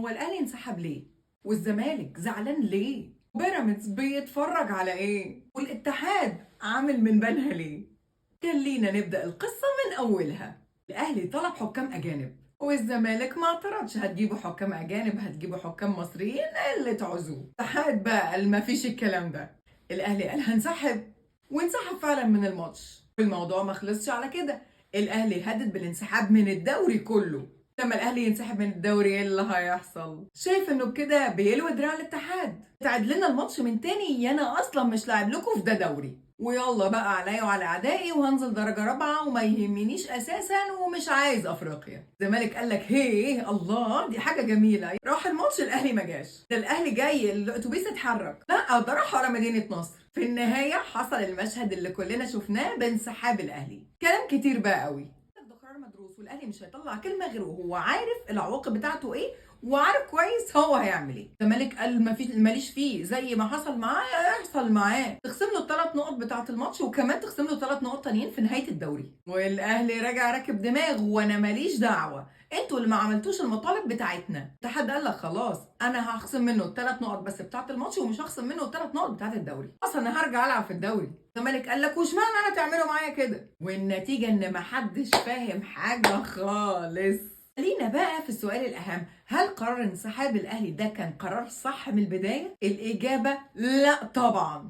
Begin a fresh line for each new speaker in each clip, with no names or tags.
هو الاهلي انسحب ليه؟ والزمالك زعلان ليه؟ بيراميدز بيتفرج على ايه؟ والاتحاد عامل من بنها ليه؟ خلينا نبدأ القصة من أولها. الأهلي طلب حكام أجانب والزمالك ما اعترضش، هتجيبوا حكام أجانب هتجيبوا حكام مصريين اللي تعوزوه. الاتحاد بقى قال ما فيش الكلام ده. الأهلي قال هنسحب، وانسحب فعلا من الماتش. الموضوع ما خلصش على كده، الأهلي هدد بالانسحاب من الدوري كله. لما الأهلي ينسحب من الدوري ايه اللي هيحصل؟ شايف انه بكده بيلوي دراع الاتحاد، تعاد لنا الماتش من تاني، يا انا اصلا مش لاعب لكم في ده دوري، ويلا بقى عليا وعلى اعدائي وهنزل درجه رابعه وما يهمنيش اساسا ومش عايز افريقيا. الزمالك قال لك هي الله دي حاجة جميلة، راح الماتش الاهلي ما جاش، ده الاهلي جاي الاتوبيس اتحرك، لا ده راح ورا مدينة نصر. في النهاية حصل المشهد اللي كلنا شفناه بانسحاب الاهلي. كلام كتير بقى قوي، ده قرار مدروس والاهلي مش هيطلع كلمة غير وهو عارف العواقب بتاعته ايه وعارف كويس هو هيعمل ايه. الزمالك قال ما فيش ماليش فيه، زي ما حصل معاه يحصل معاه، تخصم له الثلاث نقط بتاعه الماتش وكمان تخصم له 3 نقط تانيين في نهاية الدوري. والاهلي راجع راكب دماغ وانا ماليش دعوه، انتوا اللي ما عملتوش المطالب بتاعتنا. الاتحاد قال لك خلاص انا هخصم منه الثلاث نقط بس بتاعه الماتش ومش هخصم منه الثلاث نقط بتاعه الدوري، اصلا انا هرجع العب في الدوري. الزمالك قال لك واشمعنى انا تعملوا معايا كده؟ والنتيجة ان ما حدش فاهم حاجة خالص. خلينا بقى في السؤال الأهم، هل قرار انسحاب الأهلي ده كان قرار صح من البداية؟ الإجابة لا طبعا.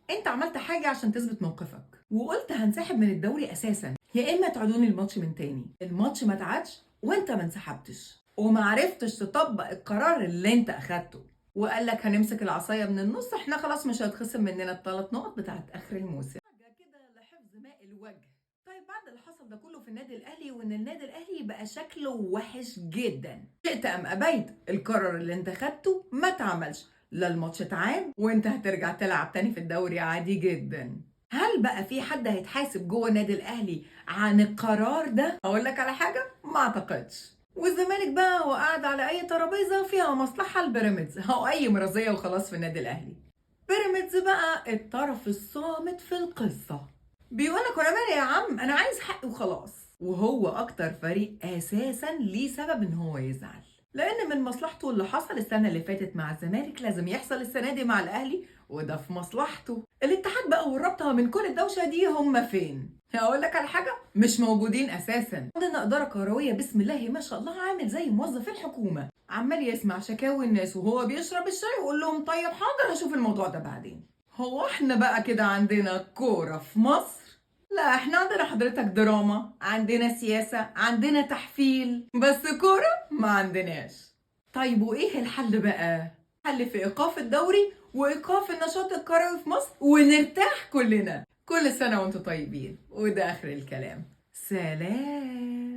أنت عملت حاجة عشان تثبت موقفك وقلت هنسحب من الدوري أساسا، يا إما تعودوني الماتش من تاني. الماتش ما تعادش وأنت ما انسحبتش وما عرفتش تطبق القرار اللي أنت أخدته، وقال لك هنمسك العصاية من النص، احنا خلاص مش هيتخصم مننا الثلاث نقط بتاعت آخر الموسم. حاجة كده لحفظ ماء الوجه. طيب بعد اللي حصل ده كله في النادي الاهلي وان النادي الاهلي بقى شكله وحش جدا، شئت ام ابيت القرار اللي انت خدته ما اتعملش، لا الماتش اتعاد وانت هترجع تلعب تاني في الدوري عادي جدا. هل بقى في حد هيتحاسب جوه النادي الاهلي عن القرار ده؟ اقول لك على حاجة، ما اعتقدش. والزمالك بقى وقعد على اي ترابيزة فيها مصلحة لبيراميدز او اي مرضية وخلاص في النادي الاهلي. بيراميدز بقى الطرف الصامت في القصة، بيقول لك وانا مالي يا عم، انا عايز حقي وخلاص. وهو اكتر فريق اساسا ليه سبب ان هو يزعل، لان من مصلحته اللي حصل السنة اللي فاتت مع الزمالك لازم يحصل السنة دي مع الاهلي، وده في مصلحته. الاتحاد بقى والرابطه من كل الدوشة دي هم فين؟ هقول لك على حاجة، مش موجودين اساسا. عندنا ادارة كروية بسم الله ما شاء الله عامل زي موظف الحكومة، عمال يسمع شكاوي الناس وهو بيشرب الشاي ويقول لهم طيب حاضر هشوف الموضوع ده بعدين. هو احنا بقى كده عندنا كورة في مصر؟ لا، احنا عندنا حضرتك دراما، عندنا سياسة، عندنا تحفيل، بس كورة ما عندناش. طيب وايه الحل بقى؟ حل في ايقاف الدوري وايقاف النشاط الكروي في مصر ونرتاح كلنا. كل سنة وانتم طيبين، وده اخر الكلام. سلام.